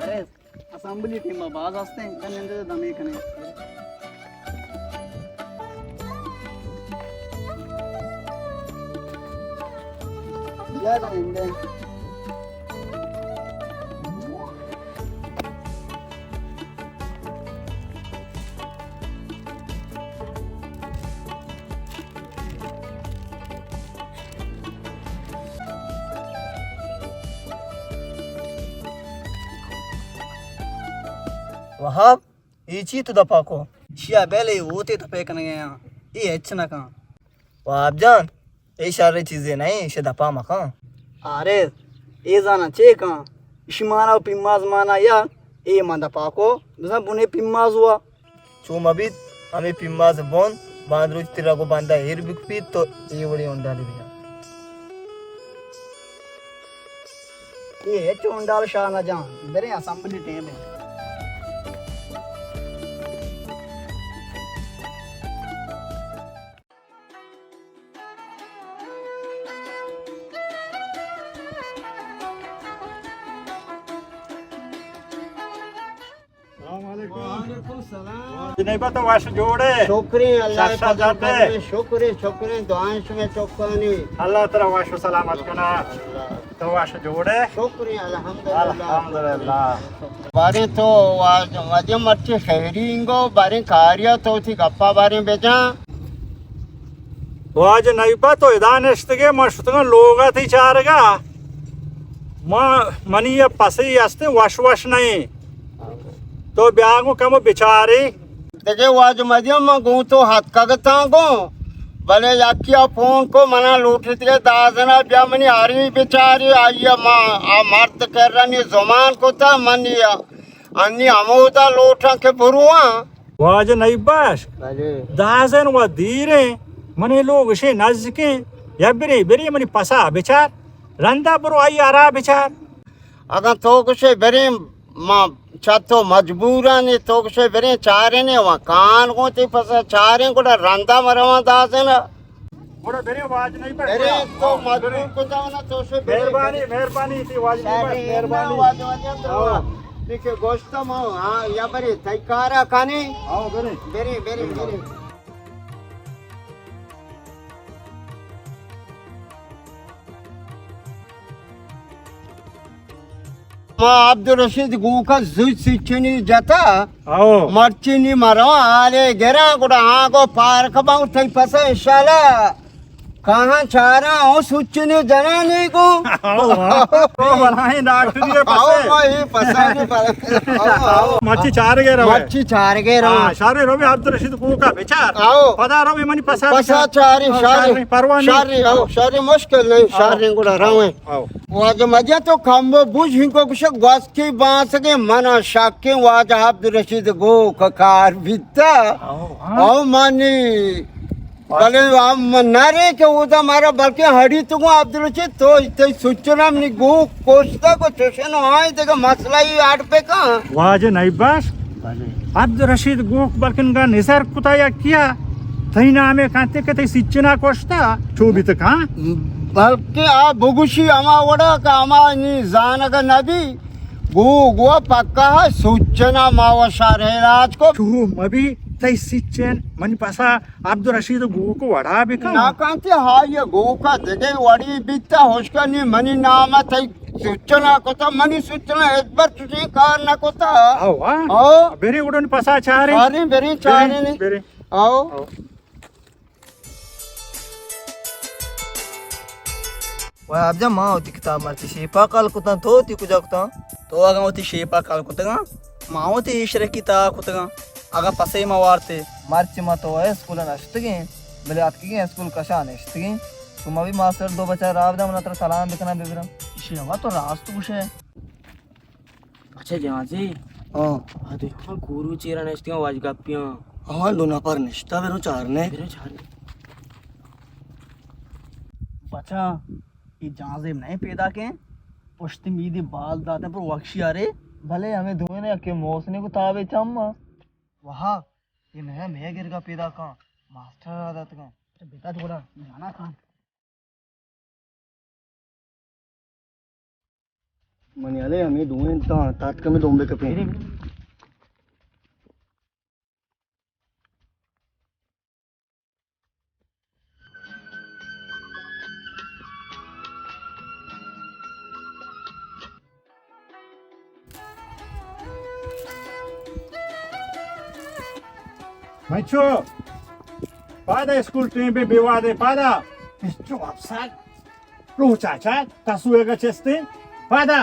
ارے، assembly team ءَ باز ہستیں، کن اندر دمے کنے۔ بیا دم اندے۔ وہاب، اے چی تو دپا کو؟ شیا بیلے، ووتے دپے کنگے آں، اے ہچ نہ کن۔ وہاب جان، اے شر چیزے نہ ایں، ایشی دپا مکن۔ آرے، اے زاناں چے کن؟ ایشی مانا و پیماز مانا یا، اے من دپا کو، بزاں بنے پیماز ہوا۔ چو مہ بیت، ہمے پیماز بون، باندروچ ترا گوں بندا ایر بکپیت تو اے وڑیں ہونڈالے بجن۔ اے ہچ ہونڈال شاہ نہ جان، بریں اسمبلی ٹیم ہے۔ السلام علیکم۔ وعلیکم السلام۔ جنیبا تو وش جوڑے؟ شکریں اللہ شر شر پاک جاتے؟ کرم، شکریں، شکریں، دعائیں شمے چکانی۔ اللہ ترا وش و سلامت کنا۔ اللہ۔ تو وش جوڑے؟ شکریں، الحمدللہ۔ الحمدللہ۔ باریں تو واج-، واجہ مرچی خیرینگو، باریں کاریا تو تئی گپا باریں بجان۔ واجہ نبیبا تو ادا نشتگے، ما شتگاں لوگا تئی چارگا۔ ما، منی یہ پسے ہستے وش وش نہیں۔ تو بیا گوں کمو بچارے۔ دگہ واجہ مدیم من گوں تو ہتکگتاں گوں، بلے یکیا فون کو منا لوٹتگے دازنا بیا منی ہری بچاری آئی ما آ مرد کرنی زمان کتا منی انی ہمودا لوٹاں کہ برواں۔ واجہ نبیبا اش۔ بلے۔ دازن و دیریں، منی لوگ اشے نزدیکیں، یا برے، برے منی پسا بچار، رندا برو آئی آرا بچار۔ اگاں تو گشے بریں ما چہ تو مجبورانی، تو گشے بریں چاریں و کان گوں تئی پسا چاریں گڑا رندا مرواں دازن۔ گڑا برے واجہ نبیبا۔ برے تو مجبور کتا نا تو سے برے، مہربانی، برے۔ مہربانی تئی واجہ نبیبا، شریں مہربانی۔ واجہ واجہ تو۔ ہاں۔ دیکھے گوشت ما، ہاں، یا برے تئی کارا کنے۔ ہاں، برے۔ برے، برے، برے۔ ما عبدالرشید گوکا زوج سچنی جتا۔ او۔ مرچی نی مرو آلے گراں گڑا آگو پارک باں تئی پسا انشاءاللہ۔ کہاں چاراں او سچنی جنانی گو۔ او، او، او بلائیں ڈاکٹری ہے پسے۔ او، ما ہی پسانی پر۔ او، او۔ مرچی چار گے روے۔ مرچی چار گے روے۔ ہاں، شارے روے عبدالرشید گوکا بچار۔ او۔ پدا روے منی پسا پسا بچار۔ چاری، او، شاری۔ شاری، پرواہ نہیں۔ شاری، او، شاری مشکل نہیں، او۔ شاری گڑا روے۔ او۔ واجہ مجا تو کمبو بوج ہنکو کشک گوسکی بانسگے منا شکیں واجہ عبدالرشید گوک کار بیتا۔ او، ہاں۔ او منی بلے ہم نرے کہ اودا مارا بلکیں ہڑی تو گوں عبدالرشید تو تئی سچنا منی گوک کوشتا کو چوشن آئیں دگہ مسئلہ ہی اڈ پہ کن۔ واجہ نبیبا اش۔ بلے۔ عبدالرشید گوک بلکن گا نظر کتا یا کیا تئی نامے کانتے کہ تئی سچنا کوشتا چو بیت کان۔ بلکہ آ بگوشی ہما وڑا کہ ہما نی زانگ نبی۔ گو، گو پکا ہے، سوچنا ما و شر علاج کو۔ چو مبی، تئی سچن منی پسا عبدالرشید گوک وڑا بکن۔ نہ کانتی ہائی گوکا دگہ وڑی بیتا، ہوشکا نی منی نام تئی سوچنا کتا، منی سوچنا ایک بار چوشیں کار نہ کتا۔ او، ہاں۔ او۔ بریں اڑن پسا چاریں۔ چاریں، بریں، چاریں بریں، نی۔ بریں۔ او۔ او۔ وہاب جان، ما وتی کتاب مرچی شیپا کل کتاں، تو وتی کجا کتاں؟ تو اگاں وتی شیپا کل کتگاں، ما وتی ایشرکی تہا کتگاں۔ اگاں پسے ما وارتے۔ مرچی ما تو اسکول نشتگیں، بلے اتکگیں اسکول کشا نشتگیں۔ شما بھی ماسٹر دو بچار راہ بداں، من ترا سلام بکناں ببراں۔ ایشی ہوا تو راست گوشے۔ اچھا جہازی۔ ہاں۔ آ دو ہاں کورو چیرا نشتگاں واج گپیاں۔ ہاں، دو نفر نشتا، برو چارنے۔ برو چارنے۔ بچا، اے جہازی نہیں پیدا کیں۔ پشت میدی بال داتے پر وکشی آرے، بھلے ہمیں دوئیں نے کہ موسنے کو تابے چم۔ واہ، اے مئے، مئے گرگا پیدا کاں۔ ماسٹر را داتگاں۔ بیتا جوڑا، جانا کان۔ منی ہلے ہمے دوئیں تا، تاتک ہمے دوم بہ کپیں۔ منچو، پادا اسکول ٹیم بے، بے وادے پادا۔ منچو افسر، روچا چا، تسوئے گا چستے، پادا۔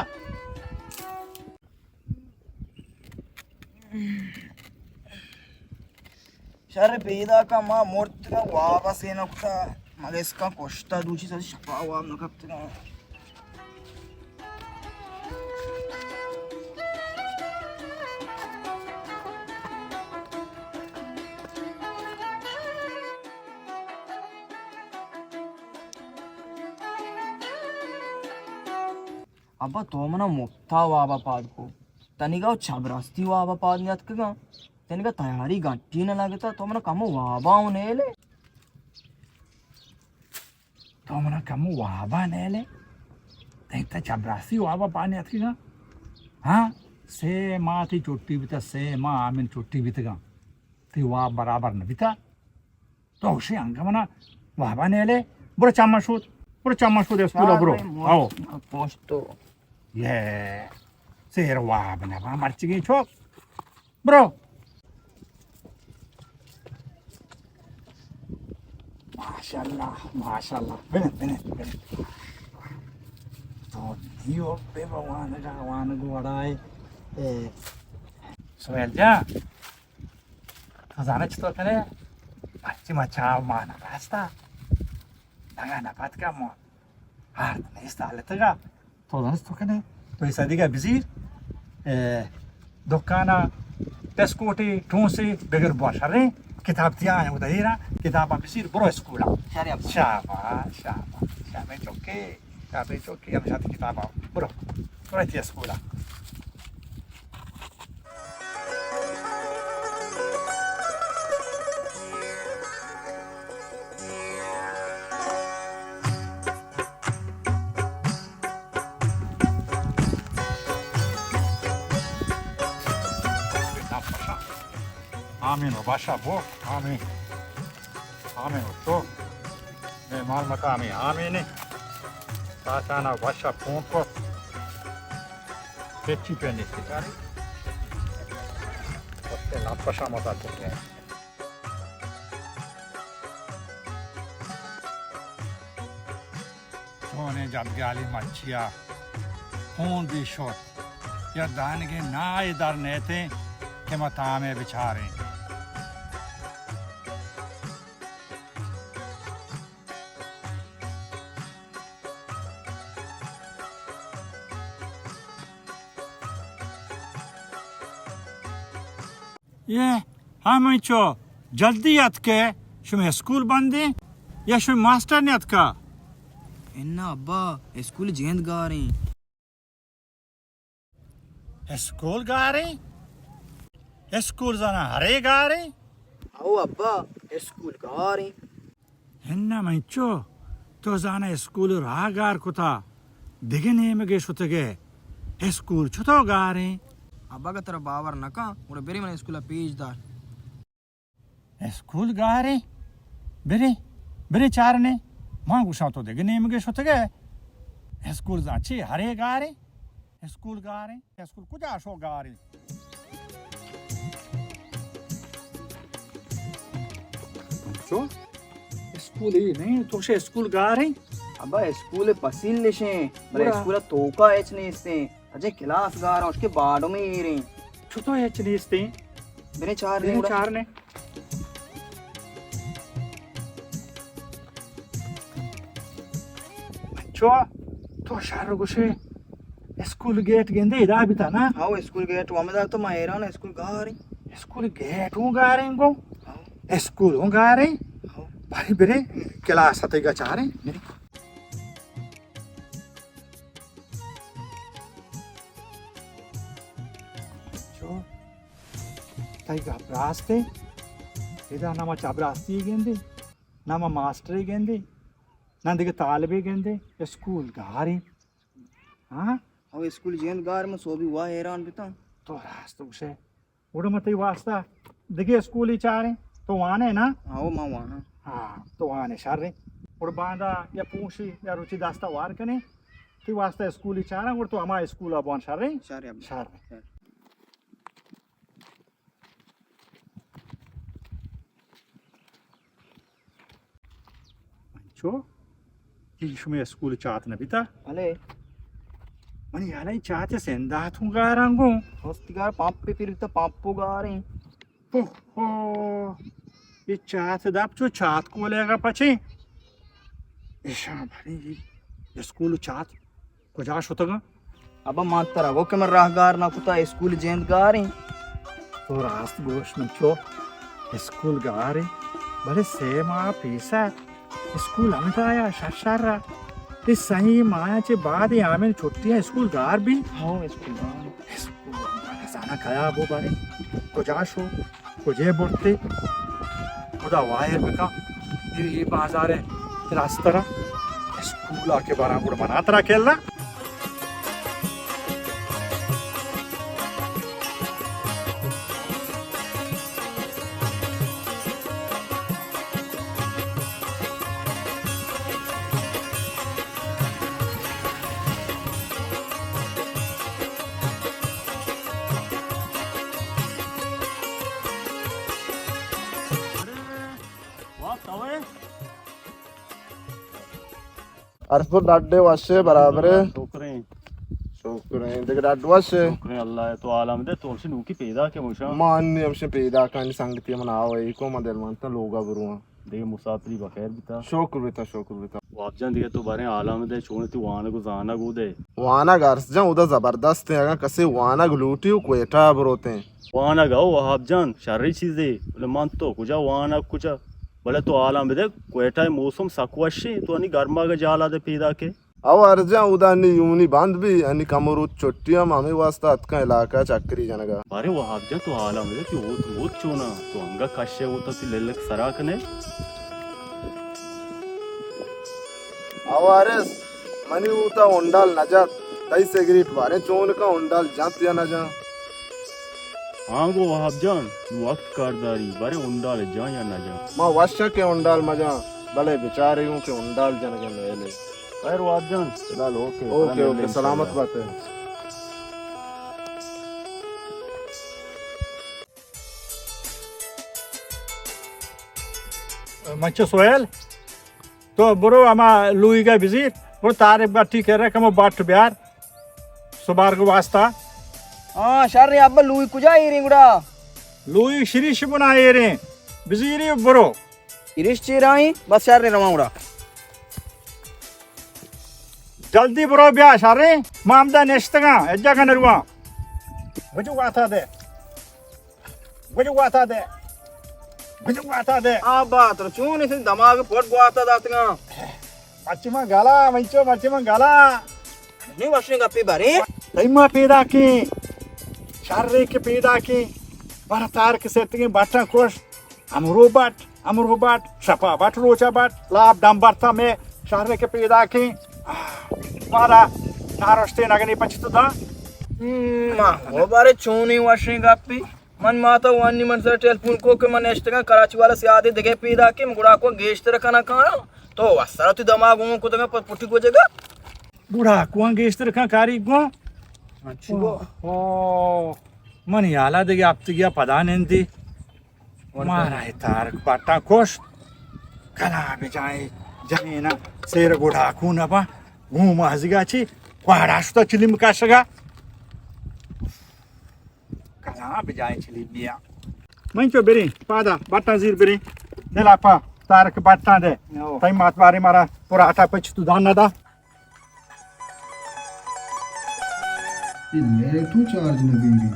شر پیداکا ما مرتگا، وابا سینکتا، مگہ اسکا کشتا، دوچی سر شپا واب نکپتگا۔ ابا، تو منا مپتا وابا پاد کو۔ تنیگا چبراستی وابا پاد نیاتکگاں۔ تنیگا تیاری گھنٹی نہ لگتا، تو منا کمو وابا ہوں نیلے۔ تو منا کمو وابا نیلے۔ تنیگا چبراستی وابا پاد نیاتکگاں۔ ہاں، سے ماہ تی چھٹی بیتا، سے ماہ آمن چھٹی بیتگاں۔ تی واب برابر نہ بیتا۔ تو گوشے انگہ منا وابا نیلے، برو چما شود، برو چما شود اسکولا برو۔ آؤ۔ پوسٹو۔ یہ سیر واب نہ با مرچگی چوک۔ برو۔ ماشاءاللہ، ماشاءاللہ۔ بنت، بنت، بنت۔ تو نیو بے وانگا، وانگو وڑائے۔ اے۔ سہیل جان۔ تو زانے چطور کنے؟ مرچی ما چاو مان راستا۔ نگا نپتکا ما۔ ہارت نیست حالتگا۔ تو زانست تو کنے؟ تو ایسا دیگا بزیر۔ اے، دکانا بسکوٹی، ٹونسی، بگر بوا شریں۔ کتاب تیا ہیں، ادا ایرا۔ کتابا بزیر، برو اسکولا۔ شریں ابا۔ شاباش، شاباش، شاباش، چوکے۔ کتابے چوکی ہمیشہ تی کتابا۔ برو، برو تی اسکولا۔ آمین و باشا بو، آمین۔ آمین و تو۔ مہمان مکا ہمے آمین۔ تاچانا وشا پون کو۔ ہچی پہ نیستی کاری۔ وقت لپ شامتا چکے۔ چونیں جدگالی مچیا پون بی شت۔ یا دانگے نائے در نیتیں کہ ما تامے بچاریں۔ یہ ہمینچو جلدی اتکے، شمے اسکول بندیں یا شمے ماسٹر نیاتکا؟ انا ابا، اسکول جند گاریں۔ اسکول گاریں؟ اسکول زاناں ہرے گاریں؟ او ابا، اسکول گاریں۔ ہنم انچو، تو زاناں اسکول راہ گار کتا، دگہ نیمگے شتگے، اسکول چتو گاریں؟ ابا اگہ ترا باور نکاں، گڑا برے من اسکولا پیش دار۔ اسکول گاریں؟ برے، برے چارنے۔ ما گوشاں تو دگہ نیمگے شتگے۔ اسکول زاں چی ہرے گاریں؟ اسکول گاریں؟ اسکول کجا شو گاریں؟ چو؟ اسکول ای نہیں، تو شے اسکول گاریں؟ ابا اسکول پسیل نشیں، بلے گڑا؟ اسکول توکا ہچ نیستیں۔ اجے کلاس گار اش کہ باڈو میں ایریں۔ چتو ہچ نیستیں۔ بنے چار نے بنے گڑا۔ چار نے۔ چو، تو شر گوشے، اسکول گیٹ گندے ادا بیتا نا؟ ہاو، اسکول گیٹ و ہمدا تو ما ایران اسکول گاریں۔ اسکول گیٹ ہوں گاریں گو؟ ہاو۔ اسکول ہوں گاریں؟ ہاو۔ بھائی برے، کلاس ہتے گا چاریں۔ برے۔ چو، تئی گپ راست ایں۔ ادا نہ ما چپراستی گندیں، نہ ما ماسٹرے گندیں، نہ دگہ طالبے گندیں، اسکول گاریں۔ ہاں؟ او اسکول جند گار، من سوبی وا حیران بتاں۔ تو راست گوشے۔ گڑا من تئی واسطہ دگہ اسکولی چاریں۔ تو وانے نا؟ ہاں، او من واناں۔ ہاں، تو وانے، شریں۔ گڑا باندا یا پونشی یا روچی دستا وار کنیں۔ تئی واسطہ اسکولی چاراں، گڑا تو ہما اسکولا بوان، شریں؟ شریں ابا۔ شریں۔ شر۔ انچو، اے شمئے اسکول چات نہ بیتا؟ بلے۔ منی ہیال ءَ اے چات سندھ ءَ اتکوں گاراں گوں۔ ہستی گار پمپ پہ پیر بیتا، پمپ و گاریں۔ ہو ہو، اے چات دپ چو چات کولے گا پچیں۔ ایشاں بھری اسکول چات کجا شتگاں؟ ابا من ترا گو کہ من راہ گار نہ کتا، اسکول جند گاریں۔ تو راست گوش، من چو اسکول گاریں، بلے سے ماہ پیسا اسکول ہمدا یا شر شر ءَ۔ اے سئیں ماہ چہ بعد اے آمن چھٹی ءَ اسکول گار بی۔ ہاں، اسکول گار۔ اسکول نزاناں کیا بو بارے، کجا شو؟ کجے برتے؟ خدا واہر بکا۔ اے، اے بازار ءِ راستہ را اسکول ءَ کہ براں گڑ منا ترا کلا۔ ارسپور ڈاڈے وشے برابرے۔ شکریں۔ شکریں۔ دگہ ڈاڈ وشے۔ شکریں اللہ ءَ، تو حال ہم دے، تو ہمشی نوکی پیدا کے موشا۔ ما انی ہمشی پیدا کانی سنگتی من آوے کو من دل مانتا لوگا برواں۔ دگہ مسافری بخیر بیتا۔ شکر بیتا، شکر بیتا۔ واب جان دگہ تو باریں حال ہم دے، چون تی وانگ و زانگ و دے۔ وانگ ارس جان، او دا زبردست ہیں، اگاں کسے وانگ لوٹی و کوئٹہ بروتیں۔ وانگ او وہاب جان، شریں چیزے، بلے من تو کجا وانگ کجا؟ بلے تو حالاں بدے، کوئٹہ ءِ موسم سک وشیں، تو انی گرماگ ءِ جالا دے پیداک ئے۔ او ارجان، اودا انی یونی بند بی، انی کمو روچ چھٹی ہم، ہمے واسطہ اتکاں علاقہ چکری جنگا۔ باریں وہاب جان، تو حالاں بدے کہ اوت موت چوناں، تو انگا کش ئے اوتا تی للک سرا کنے۔ او ارس، منی اوتا ہنڈال نہ جت، تئی سگریٹ باریں چون کن، ہنڈال جنت یا نہ جان؟ ہاں گو وہاب جان، نوں وقت کارداری، باریں ہنڈال جان یا نہ جان؟ ما وش کہ ہنڈال مجان، بلے بچارے گوں کہ ہنڈال جنگ ءِ میل ئے۔ خیر وہاب جان، فی الحال اوکے۔ اوکے، اوکے، سلامت بات ئے۔ منچو سہیل، تو برو ہما لوئیگ ءَ بزیر، برو طارق بٹی کرا کمو بٹ بیار سبارگ واسطہ۔ ہاں، شر ابا، لوئی کجا ایریں گڑا؟ لوئی شریش بنا ایریں، بزیری برو۔ شریش چیرائیں، بس شر رواں گڑا۔ جلدی برو بیا شریں، ما ہمدا نشتگاں، اجا کن رواں۔ بجو گواتا دے۔ بجو گواتا دے۔ بجو گواتا دے۔ آ بات رو چون اسے دماغ پٹ گواتا داتگاں۔ مرچی من گلا، منچو مرچی من گلا۔ نی وشیں گپے باریں۔ تئی ما پیداکیں۔ شرے کہ پیداکیں۔ بارا تار کہ ستگیں بٹاں کش۔ امرو بٹ، امرو بٹ، شپا بٹ، روچا بٹ، لاپ ڈمبرتا میں شرے کہ پیداکیں۔ مارا نارشتے نگنی پچ تو دا۔ ہم، ما، او بارے چونیں وشیں گپے۔ من ماتا وانی من سر ٹیلیفون کو کہ من نشتگاں کراچی والا سیادے دگہ پیدا کہ من گڑا کو گیشتر کنا کانا۔ تو وسرا تو دماغ اون کتگا پر پٹی گوجگا۔ گڑا کو گیشتر کن کاری گو۔ اچھا۔ او، من یالا دگہ ہفتگیا پدا نندی۔ مارا اے تارک پٹا کشت۔ کلا بجائے جنینا سیر گڑا کو نبا۔ گوں مازگا چی کوڑا شتا چلیم کشگا۔ کلاں بجائیں چلی بیا۔ من چو بریں، پادا، بٹاں زیر بریں۔ دلا پا، تارک بٹاں دے۔ او۔ تئی مات بارے مارا پراٹا پچ تو دان نہ دا۔ اے لیٹو چارج نہ بیری۔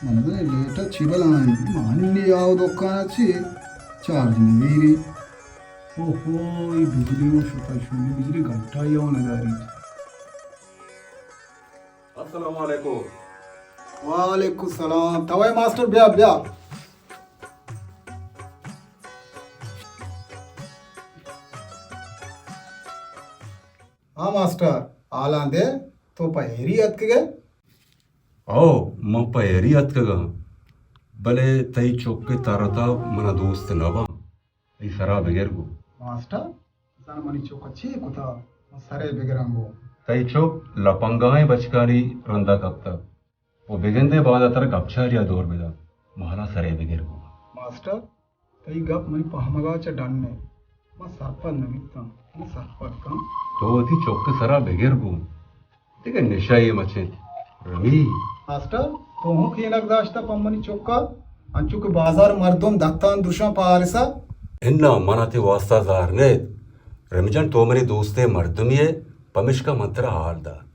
من بنے لیٹا چی بلائیں۔ مانی آو دکان چی چارج نہ بیری۔ او ہو، اے بجلی و شتا شو، بجلی گھنٹہ یا نہ داری۔ السلام علیکم۔ وعلیکم السلام۔ توے ماسٹر بیا، بیا۔ ہاں ماسٹر، حالاں دے۔ تو پہ ایری اتکگ ئے؟ او، من پہ ایری اتکگاں، بلے تئی چک ءِ تر ءُ تاب من ءَ دوست نہ باں۔ تئی سرا بگر گوں۔ ماسٹر، زان منی چک ءَ چے کتا؟ من سرے بگراں گوں۔ تئی چک لپنگائیں بچکانی رندا کپتگ۔ و بگندے باندا ترا گپچاریا دور بدنت۔ مالا سرے بگر گوں۔ ماسٹر، تئی گپ منی پہمگا چہ ڈن انت۔ من سرپد نہ بیتاں۔ من سرپد کن۔ تو وتی چک ءِ سرا بگر گوں۔ دگہ نشہ یے مچ انت۔ رمی۔ ماسٹر، تو ہوں کینگ داشتہ پہ منی چکا؟ انچو کہ بازار مردم دتان درشاں پہ آرسا۔ انا، من ءَ تئی واسطہ زہر نیت۔ رمی جان، تو منی دوستیں مردمے ئے، پمشکا من ترا حال دات۔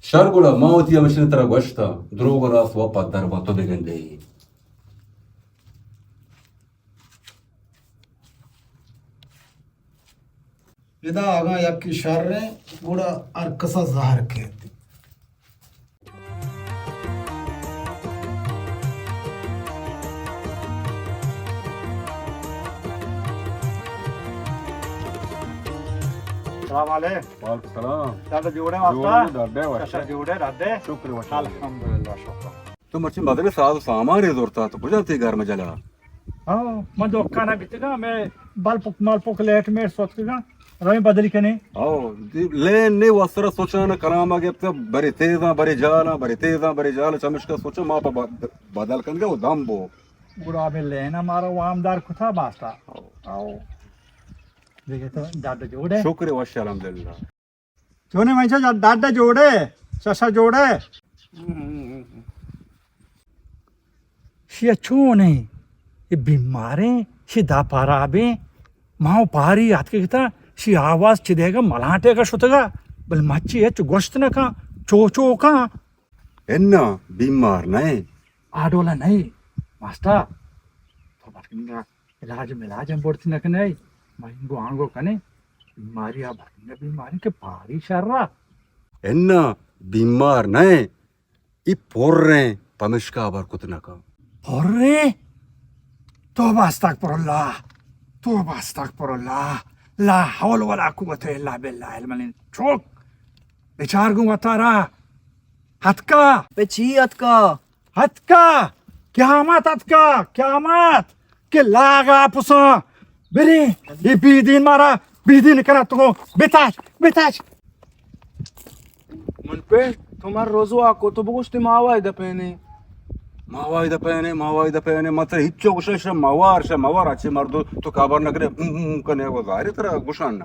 شر گڑا، ما وتی ہمشن ترا گوشتاں، دروگ ءُ راست و پدر باں، تو بگندے۔ ادا اگاں یکے شر انت، گڑا ہر کس ءَ زہر کیت۔ سلام علیکم۔ وعلیکم السلام۔ ڈاڈ جوڑ ئے؟ جوڑ واسطہ؟ ڈاڈ ئے واسطہ۔ اچھا، جوڑ ئے، ڈاڈ ئے؟ شکر واسطہ۔ الحمدللہ، شکر۔ تو مرچی مزنیں ساز و سامانے زرتا، تو کجا تئی گھر مجلا؟ ہاں، من دکان ءَ بیتگاں، مئے بلپک ملپک لیٹ میٹ سوتکگاں، رویں بدلی کنیں۔ ہاں، دی لین نے وسر سوچان کرام ءَ گپت، برے تیزاں، برے جالاں، برے تیزاں، برے جالاں، چمشکا سوچا ما پہ ب-، بدل کنگا و دم بو۔ گڑا ہمے لین ءَ مارا وامدار کتا ماسٹر۔ ہاں۔ ہاں۔ دگہ تو ڈاڈ جوڑ ئے؟ شکر وش الحمدللہ۔ چونے منچا ڈاڈا جوڑ ئے، ششا جوڑ ئے۔ شی چونے، اے بیماریں، شی دا پارابیں، ماں پاری آتکے کتا، شی آواز چی دیگا ملانٹے کا شتگا، بل مچی ہچ گوشت نہ کاں، چو چو کاں۔ انا، بیمار نہ ایں۔ آ ڈولا نہ ایں، ماسٹر۔ تو بس علاج ملاج ہم بڑتی نہ کنے، مہنگو آنگو کنے، بیماری آ بھرینگا بیماری کہ پاری شر را۔ انا بیمار نہ ایں، ای پر ایں، پمشکا ہبر کت نہ کن۔ پر ایں؟ توبہ استغفر اللہ، توبہ استغفر اللہ، لا حول ولا قوت الا باللہ العلی العظیم۔ چوک، بچار گوں وتارا، ہتکا۔ پہ چی ہتکا؟ ہتکا، قیامت ہتکا، قیامت کہ لاگا پساں۔ بریں، اے بیدین مارا بیدین کنت تو۔ بتاچ، بتاچ۔ من پہ تو مر روزو آکو تو بگوشتی ماوای دپینے۔ ماوای دپینے، ماوای دپینے، من ترا ہچو گوشاں، شہ موار، شہ موار، اچے مردو تو خبر نہ کنے، ہم، ہم، ہم کنے، وہ ظاہر ہے ترا گوشاں نا۔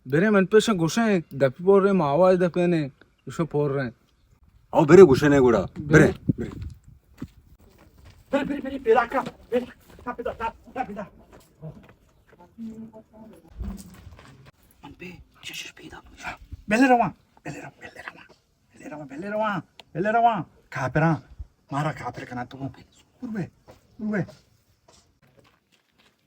بریں من پیشاں گوشیں، دپی پوریں ماوای دپینے، گوشو پوریں۔ او برے گوشنے گڑا۔ برے۔ برے، برے، برے، برے، پیدا کا، پیدا کا، پیدا، پیدا، پیدا۔ من پہ، شش، شش، پیدا۔ بلے رواں، بلے رواں، بلے رواں، بلے رواں، بلے رواں، بلے رواں۔ کافراں، مارا کافر کنا تو۔ برو بے، برو بے۔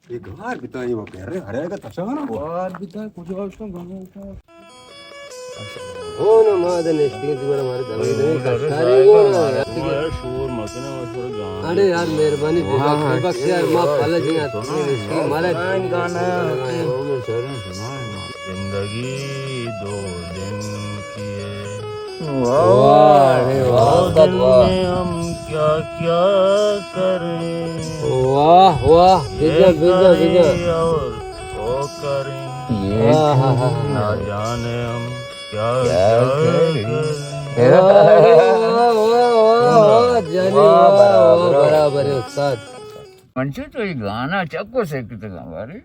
اے گار بیتا، اے وپیرے ہرے گا تچانا۔ گار بیتا، کجا اشتن گنگو کو۔ ہون ما دے نشتی دیوان ہمارے دمے دمے کشکاری گون۔ شور مکنے مشور گان۔ اڑے یار مہربانی بے بخش، بے بخش یار، ما پھل جی آتی نشتی ہمارے۔ گانا۔ زندگی دو دن کی ہے۔ واہ، واہ، ارے واہ، دو دن میں ہم کیا کیا کریں؟ واہ، واہ، بجا، بجا، بجا۔ اور سو کریں۔ ہاں، ہاں، ہاں، ہاں۔ نہ جانے ہم کیا کیا کریں۔ واہ، واہ، واہ، واہ، جانی، واہ، واہ، برابر ہے استاد۔ منچو تو یہ گانا چکو سے کتنا باری۔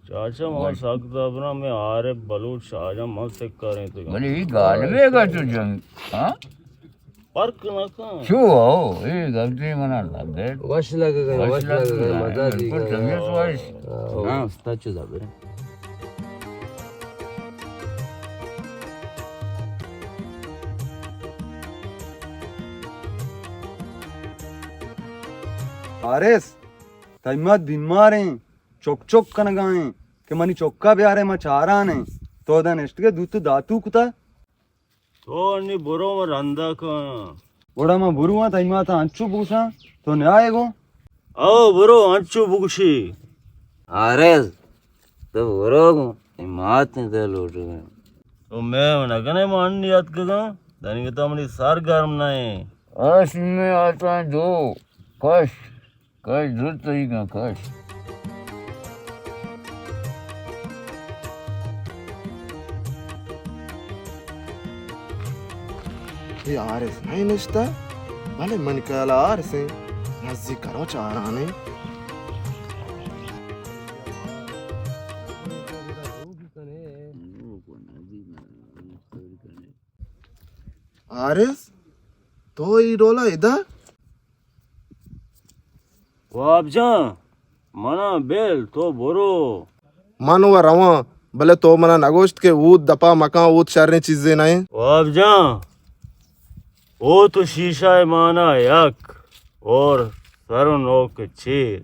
چاچا، ما سک دبراں، مئے عارف بلوچ شاہجان من سکاریں تو۔ بلے ای گالبے گا تو جنگ، ہاں؟ فرق نہ کن۔ چو ہو، اے گلتی منا لگے۔ وش لگے گا، وش لگے گا، مزہ دی گا۔ طبیعت وش۔ ہاں، استاد چو زبر۔ حارث، تئی مات بیماریں۔ چک چک کنگا ایں کہ منی چکا بیارے، ما چاران ایں۔ تو ادا نشتگے دوت داتو کتا۔ تو انی برو، من رندا کایاں۔ گڑا من برواں، تئی ماتا انچو بوشاں، تو نیائے گوں؟ او برو، انچو بگوشی۔ حارث، تو برو گوں، اے مات نے تے لوٹگا۔ تو مئے نہ کنے، ما انی اتکگاں۔ تنیگتا منی سر گرم نہ ایں۔ آ سیمیں آتاں دو۔ کش، کش، درست تئی کن کش۔ اے آرس نہ نشتہ، بلے من کلا آرس ایں۔ نزیک کرو چارانے۔ آرس، تو ای ڈولا ادا؟ واب جان، منا بل، تو برو۔ من و رواں، بلے تو منا نگوشت کہ اوت دپا مکان، اوت شریں چیزے نہ ایں۔ واب جان، اوت و شیشہ مانا یک اور سر و نوک چیر۔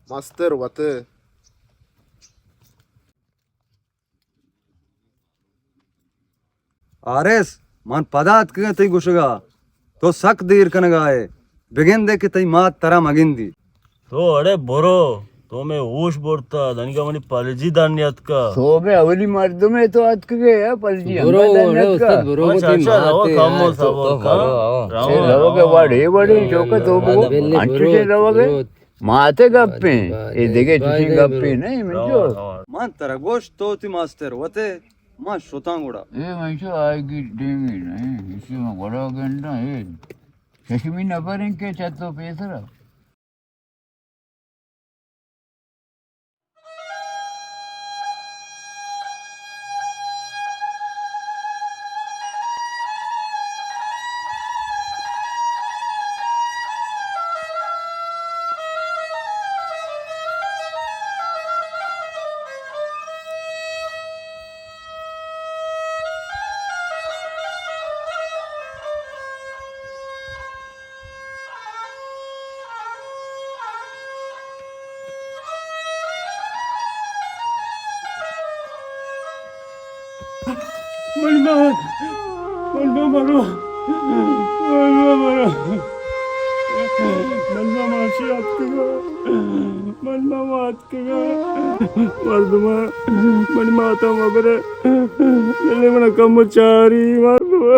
مستر وتے۔ آرس، من پدا اتکگاں تئی گوشگا، تو سک دیر کنگا ئے، بگندے کہ تئی مات ترا مگندی۔ تو اڑے برو، تو مئے ہوش برتا، دنیگا منی پلجی در نیاتکا۔ سوبے اولی مردمے تو اتکگے، پلجی برو، ہمے در نیاتکا۔ استاد، برو، تئی مات کمو صبر کن۔ برو، برو۔ اے لوگ وڑے وڑے چوکا تو بگو، انچوشے لوگ۔ ماتے گپیں، اے دگہ چشیں گپے نہ ایں منچو۔ من ترا گوشت تو وتی ماسٹر وتے، من شتاں گڑا۔ اے منچو آئی گی ٹیمی نہ ایں، اسی من گڑا گنڈاں، اے ششمی نفر ایں کہ چہ تو پیسرا۔ من ما، من ما مرو، من ما مرو، من ما ماشی اتکگا، من ما اتکگا، مردما، منی ماتا مبرے، دلے منا کم چاری، مردما۔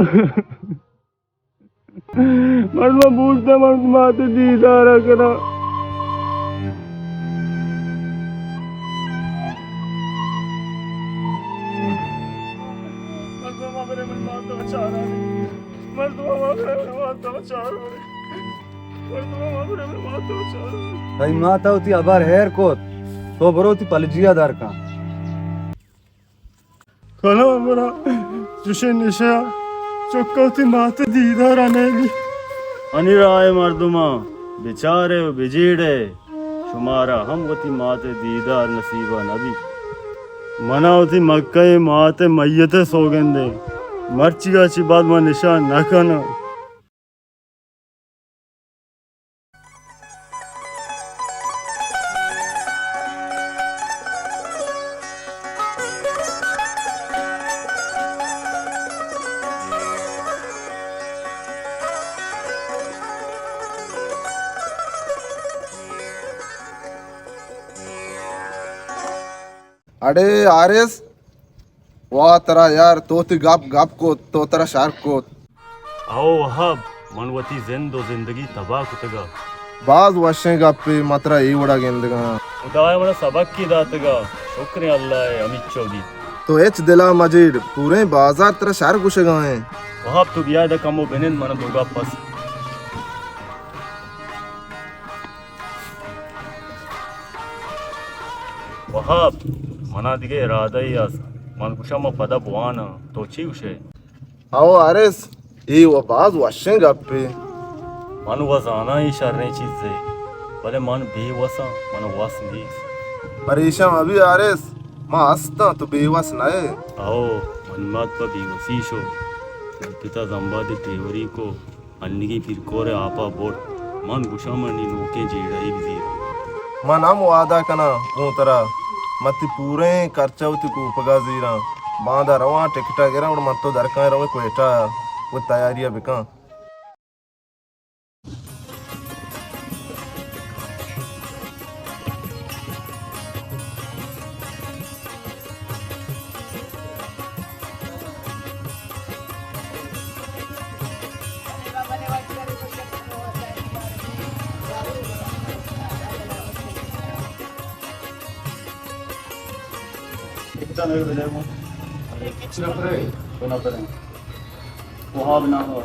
مردم بوشتہ، مردم مات دیدار کنا۔ مردم مبرے من مات بچارا۔ مردم مبرے من مات بچارا۔ مردم مبرے من مات بچارا۔ تئی مات وتی ہبر ہیر کت، تو برو وتی پلجیا در کن۔ کلام را چشیں نشہ چکا وتی مات دیدارا نیلی۔ انی راہ مردماں بچارے و بجیڑے، شمارا ہم وتی مات دیدار نصیبا نبی۔ منا وتی مکہ مات میت سوگندے، مرچیگا چی بعد ما نشہ نہ کناں۔ اڑے حارث، وا ترا یار، تو وتی گپ گپ کت، تو ترا شر کت۔ او وہاب، من وتی زند و زندگی تباہ کتگا۔ باز وشیں گپے، من ترا اے وڑا گندگاں۔ خدایا منا سبقے داتگا، شکریں اللہ ء ہمیچو بیت۔ تو ہچ دلا مجیڑ، پوریں بازار ترا شر گوشگا ایں۔ وہاب تو بیا ادا کمو بنند، منا دو گپ است۔ وہاب، منا دگہ ارادہ ای است۔ من گوشاں ما پدا بواناں۔ تو چی گوشے؟ او حارث، اے و باز وشیں گپے۔ من و زاناں اے شریں چیزے، بلے من بے وساں، من وس نیست۔ پریشان مبی حارث، ما ہستاں، تو بے وس نہ ئے۔ او، منی مات پہ بے وسی شو، من پتا زمبادے ڈیوری کو۔ انیگیں پیرکور ء آپ ء برت۔ من گوشاں من نی نوکیں جیڑہ ء بزیر۔ من ہم وعدہ کناں گوں ترا، من تئی پوریں کرچ ء وتی کوپگ ء زیراں۔ باندا رواں، ٹکٹ ء گراں، گڑا من تو درکاں، رویں کوئٹہ ء وتی تیاری ء بکن۔ چرا پرے؟ کونا پرے؟ وہاب نام ہو۔